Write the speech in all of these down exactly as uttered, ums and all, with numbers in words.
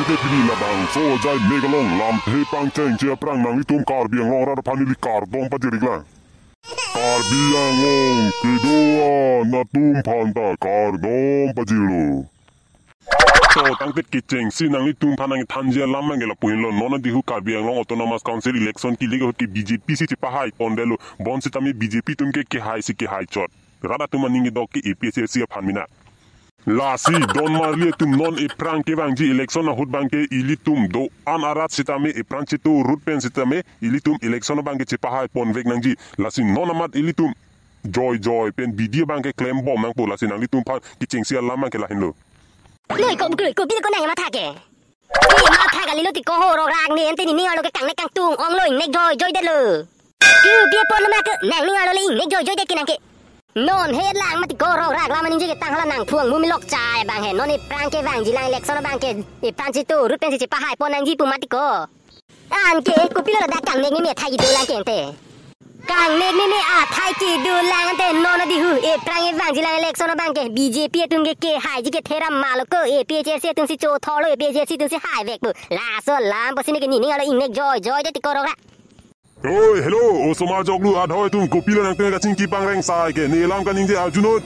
Te pini labangso ajai mek along lamthe pangchengche aphrang nanglitum Karbi Anglong arat aphan neli kardom pajir-iklang. Karbi Anglong kedo an atum aphan ta kardom pajirlo. To tangte kechengsi nanglitum aphan nangthanji alam abangke lapu henlo, non adihu Karbi Anglong Autonomous Council election kelik ahut ke B J P si chepahai pondetlo, bonsitame B J P atum ke kehaisi kehai chot. Rat atum aning kedok ke A P H L C aphan mena. Lasi don marli atum, non ephrang kevangji election ahut abangke ilitum do-an arat sitame epran cheto rut pen sitame ilitum election abangke chepahai ponvek nangji. Lasi non amat ilitum joi joi pen bidi abangke klembom nangpo. Lasi nanglitum aphan kechengsi alam abangke lahenlo. Noi ko bukloi ko bil ko nang matha ke. Ke matha kalilo ti ko ho rok rak ne ante nening arlo ke kangnek kangtung onglo ingnek joi joi detlo. Ke pi apotlo ma ke nangning arlo le ingnek joi joi det ke nang ke. Non het lang mati ko rok rak lam aningje ke tang hala nangphu angmu milok chai abang he. Non ephrang kevangji lang election abangke epran cheto rut pen si chepahai pon nangji pu mati ko. Anke kopilo ladak kangnek meme athai kedo lang ke ante. Kangnek meme athai kedo lang ante non adihu ephrang evangji lang election abangke B J P atum ke kehaiji ke thera malo ko, A P H L C atum si chothorlo, A P H L C atum si haivekpo. Laso alam pusi neke nening arlo ingnek joi joi det ti ko rok rak. Oi, hello, osomar joklu adhoi atum, kopilo nangtum kachingki pangreng sai ke, ne alam kaningje arjunon.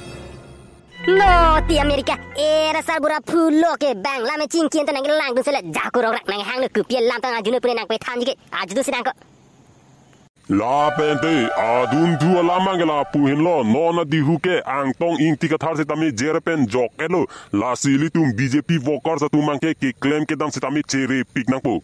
No ti America, era sarbura phulo ke Bangla me chingki ante nangkelangdun sele jako rok rak nanghanglo, kopi alam tang arjunon pune nangpethanji ke, arjudun si nang ko. Lapente adunthu alam abangke lapu henlo, non adihu ke Angtong Ingti Kathar sitame jail pen jok-etlo. Lasi ilitum B J P workers atum abangke keklem kedam sitame cherepik nangpo.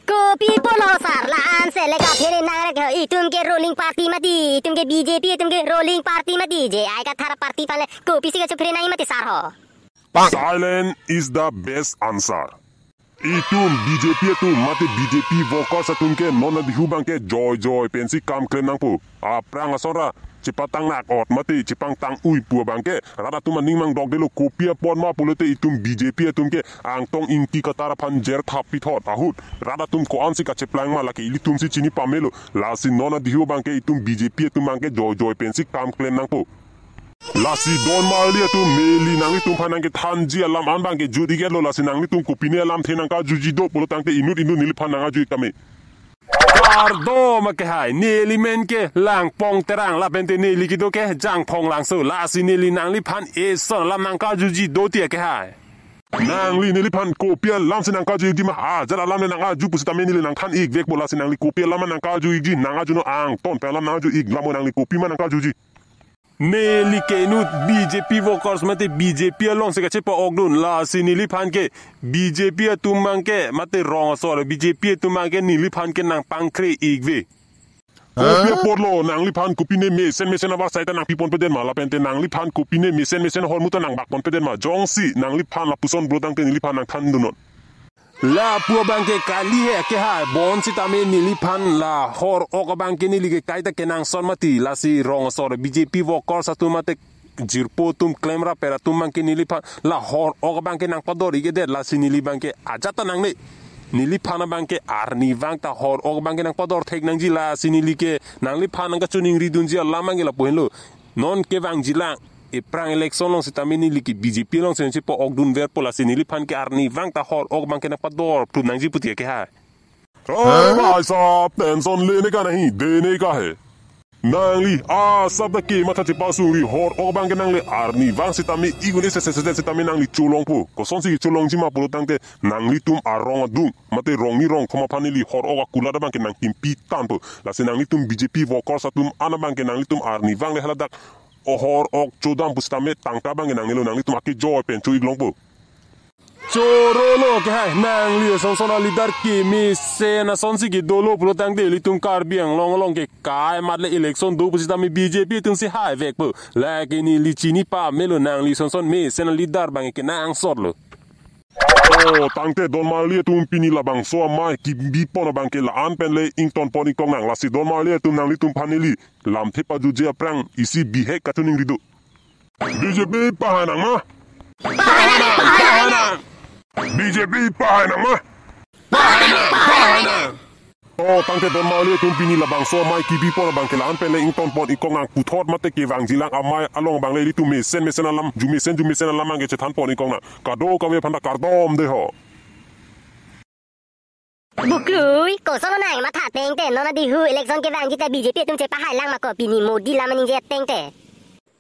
Kopi apotlo sar la-an sele kaphere nangrek ho, itum ke ruling party mati, itum ke B J P, itum ke ruling party mati, J I Kathar party aphan le kopisi kachephere nangji mati sar ho. Silence is the best answer. Itum B J P atum mate B J P workers atum ke non adihu abangke joi joi pensi kam klem nangpo. Aphrang asonra chepatang nak ot mate chepangtang ui pu abangke rat atum aning mangdokdetlo, kopi apot ma pulote itum B J P atum ke Angtong Ingti Kathar aphan jail thap pithot ahut rat atum ko-ansi kacheplang ma lake ilitum si chini pamelo. Lasi non adihu abangke itum B J P atum abangke joi joi pensi kam klem nangpo. Lasi don marli atum, neli nanglitum aphan nangkethanji alam an abangke jut-ik-etlo, lasi nanglitum kopine alamthe nangkarjuji do pulo tangte inut inut neliphan nang-arju-ik tame. Kardom akehai, neli men ke Langpong Terang lapente neli kedo ke Jangphong Langso, lasi neli nangliphan eson alam nangkarjuji do ti akehai. Nangli neliphan kopi alamsi nangkarju-ikji ma, ajat alam le nang-arju pusitame neli nangthan-ikvekpo, lasi nangli kopi alam nangkarju-ikji, nang-arjunon, angton pen alam nang-arju-ik, lamo nangli kopi ma nangkarjuji. Neli ke inut B J P workers mate B J P alongsi kachepa-okdun, lasi neliphan ke B J P atum abangke mate rong asor B J P atum abangke neliphan ke nangpangkre-ikve. Kopi apotlo, nangliphan kopine mesen mesen abar saita nangpiponpedet ma, lapente nangliphan kopine mesen mesen ahormu ta nangbakponpedet ma, jongsi nangliphan lapuson pulo tangte neliphan nangthandunnon. Lapu abangke kali he akehai, bonsitame neliphan la hor-ok abangke neli ke kaita kenangsot mati, lasi rong asor B J P workers atum mate jirpo atum klemraper atum abangke neliphan la hor-ok abangke nangpador-ik-edet, lasi neli abangke ajat ta nangne. Neliphan abangke arnivang ta hor-ok abangke nangpador thek nangji, lasi neli ke nangliphan nangkachoningridunji alam abangke lapu henlo. Non kevangji lang ephrang election along sitame neli ke B J P alongsi chepa-okdunverpo, lasi neliphan ke arnivang ta hor-ok abangke nangpador phlut nangji pu ti akehai. Oi, bhai sahab, tension lene ka nahi, dene ka hai. Nangli asap ta kematha chepasungri, hor-ok abangke nangle arnivang sitame ik un-e se se se sitame nangli cholongpo. Kosonsi cholongji ma pulo tangte nanglitum arong adung mate rongni rongthom aphan neli hor-ok akulat abangke nangkimpi tangpo. Lasi nanglitum B J P workers atum an abangke nanglitum arnivang le haladak ohor-ok chodam pusitame tangka abangke nangnelo, nanglitum akejoi pen cho-ik longpo. Chorolo akehai, nangli asonson aleader kemesen asonsi kedolo pulo tangte ilitum Karbi Anglong along ke kai amat le election do pusitame B J P atumsi haivekpo. Lake neli chini pamelo, nangli asonson mesen aleader abangke kenangsotlo. O tangte don marli atum, pini labangso amei kebipon abangke la-an pen le ingtonpon ingkok nang, lasi don marli atum nanglitum aphan neli lamthe pajutji aphrang isi bihek kachoningri do. B J P pahai nang ma? Pahai nang, pahai nang. B J P pahai nang ma? Pahai nang, pahai nang. O tangte don marli atum, pini labangso amei kebipon abangke la-an pen le ingtonpon ingkok nang, puthot mate kevangji lang amei along abang le ilitum mesen mesen alam, jumesen jumesen alam abangke chethanpon ingkok nang. Kadokave aphan ta kardom de ho. Buklui, koson nang matha tengte, non adihu election kevangji ta B J P atum chepahai lang ma ko, pini Modi lam ningje tengte.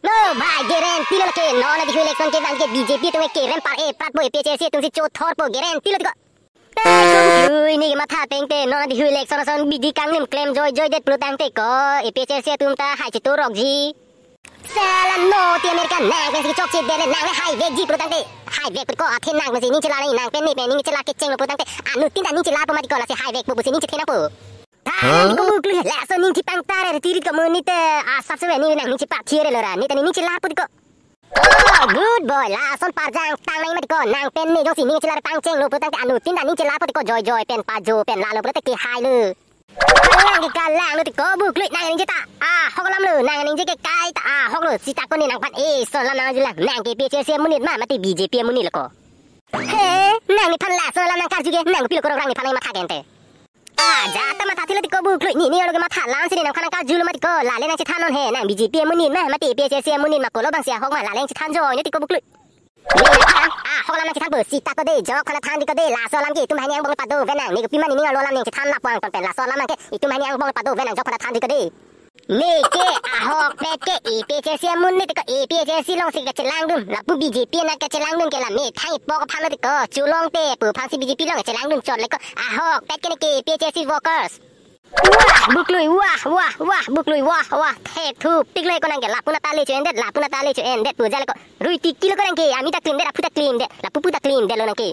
No, bhai, guarantee lo ke, non adihu election kevangji ke B J P atum kerem par-e pratpo, A P H L C atum si chothorpo, guarantee lo tiko. Tei ko Buklui, ne matha tengte, non adihu election ason bidi kanglim klem joijoi det pulotangte ko, A P H L C atum ta hai chiturokji. Sela no ti America nang pensi chokche dele nang le haivekji pulotangte. Haivek put ko athe nang pensi ning chela nang pen ne pen ning chela kechenglo pulotangte. Anuttin ta ning chelapo mati ko lasi haivekpo pusi ning chethenangpo. Tha, ko Buklui laso ning chepangtare tiri ko monit asap se ne nang ning chepathire lo ra. Ne ta ning chelapo tiko. Oh, good boy. Lason parjang tang nang mati ko nang pen ne jongsi ning chela pangchenglo pulotangte anuttin ta ning chelapo tiko joijoi pen pajo pen lalo pulote kehailo. Kalang ke kalang lo tiko Buklui nang ning cheta. Ahok lam lo nang ning je ke kai ta ahok lo sita ko ne nangphan eson lam nangjulang nang ke A P H L C amonit ma mate B J P amonit lo ko. He, nang nephan lason lam nangkarju ke nang kopilo ko rong nang nephan nang matha kente. Ah, jata matha thilo tiko Buklui ne ne lo ke matha lam si ne nangphan nangkarju lo mati ko lale nang chethan non he nang B J P amonit ma mate A P H L C amonit ma kolo bang si ahok ma lale nang chethan joi ne tiko Buklui. Ne nang than, ahok lam nang chethanpo, sita ko de, jok khana than di ko de, laso alam ke, itum hini angbong pado, venang, ne kopi mani ning alo lam nang chethan lapuang ton pen, laso alam ke, itum hini angbong pado, venang, jok khana than di ko de. Ne ke, ahokpet ke, A P H L C amonit tiko, A P H L C along si kachelangdun, lapu B J P nat kachelangdun ke la, methang ipok aphan lo tiko, chulongte, pu aphan si B J P along kachelangdun chot le ko, ahokpet ke ne ke, A P H L C workers. Wah, Buklui, wah, wah, wah, Buklui, wah, wah. Thek thup tik lo ko nang ke, lapu nat ta le cho-endet, lapu nat ta le cho-endet pu jale ko. Rui tiki lo ko nang ke, ami ta klimdet, aphu ta klimdet, lapu pu ta klimdet lo nang ke.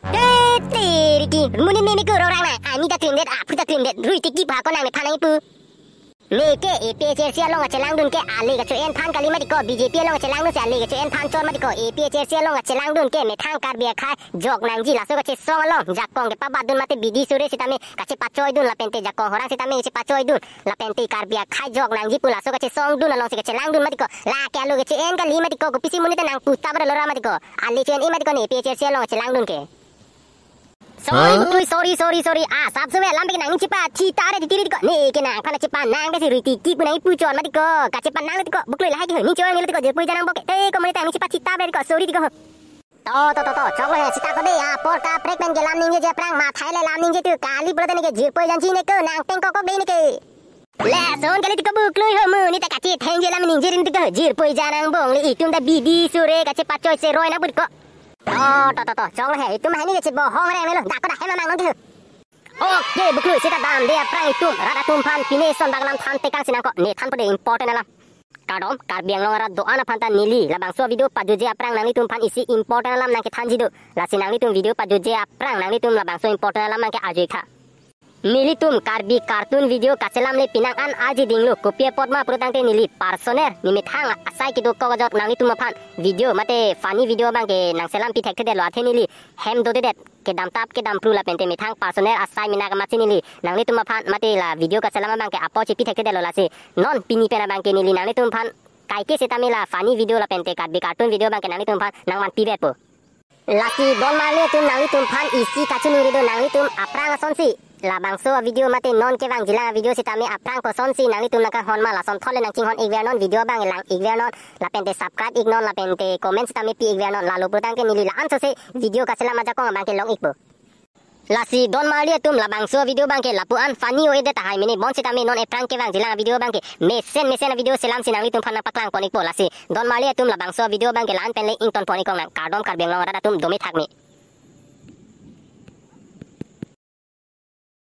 Te, te, riki, monit ne ne ko rong nang, ami ta klimdet, aphu ta klimdet, rui tiki pa ko nang nephan nangpu. Ne ke A P H L C along kachelangdun ke ale kacho-en aphan kali mati ko, B J P along kachelangdun si ale kacho-en aphan chot mati ko, A P H L C along kachelangdun ke methang Karbi akhai jok nangji laso kachesong along, jakong kepabatdun mate bidi suri sitame kachepachoidun lapente jakong horang sitame kachepachoidun lapente Karbi akhai jok nangji pu laso kachesongdun along si kachelangdun mati ko. Lake alo kacho-en kali mati ko, kopisi monit nangpu ta bra lo ra mati ko. Ale cho-en-e mati ko ne A P H L C along kachelangdun ke. Sorry, Buklui, sorry, sorry, sorry. Ah, asap suwe lam pik nang chepathitare titiri ko. Ne ke nangphan chepa nang ke si rui tiki pu nang ipu chot mati ko. Kachepa nang tiko. Buklui lahai ke ni cho-en lo tiko, jirpui janang bok. Te ko monit nang chepathitare tiko. Sorry tiko. To, to, to, to, choklo he, sita ko de, apor kaprek pen ke lam ningje je aphrang, mathai le lam ningje tu, kali pulote ne ke jirpoi janji ne ke, nang teng kokok de ne ke. Lason kali tiko Buklui ho, monit ta kachethengje lam ningje rin tiko, jirpoi jan angbong le itum ta bidi suri kachepachoi se roi nangpu tiko. To, to, to, to, choklo he, itum hini kachebohong reng lo, dak ko dak hem nang nong tiko. Okay, Buklui sita damde aphrang itum, rat atum aphan, pine son bang lam than tekang si nang ko, ne thanpo de important alam. Kardom, Karbi Anglong arat do-an aphan ta neli labangso video pajutje aphrang nanglitum aphan isi important alam nangkethanji do. Lasi nanglitum video pajutje aphrang nanglitum labangso important alam nangke-arju-ik tha. Nelitum Karbi cartoon video kachelam le penang an arji dinglo, kopi apot ma pulotangte neli personal nemethang asai kedokok ajok nanglitum aphan video mate funny video abangke nangchelam pi thekthedetlo, athe neli hem dodedet, kedam tap kedam phru lapente methang personal asai mena kamatsi neli nanglitum aphan mate la video kachelam abangke apot chepi thekthedetlo, lasi non pini pen abangke neli nanglitum aphan kaike sitame la funny video lapente Karbi cartoon video abangke nanglitum aphan nangvanpivetpo. Lasi don marli atum, nanglitum aphan isi kachiningri do, nanglitum aphrang asonsi labangso video mate non kevangjilang video sitame aphrang kosonsi nanglitum nangkanghon ma, lason thot le nangchinghon-ikver non, video abang lang-ikver non, lapente subscribe-ik non, lapente comment sitame pi-ikver non, lalo pulotangte neli la-an sose video kachelam ajakong abangke long-ikpo. Lasi don marli atum, labangso video abangke lapu-an funny o-edet tahai, mene bonsitame non ephrang kevangjilang video abangke mesen mesen video chelamsi nanglitum aphan nangpaklangpon-ikpo. Lasi don marli atum, labangso video abangke la-an pen le ingtonpon-ik kong nang. Kardom Karbi Anglong arat atum, dome thakme.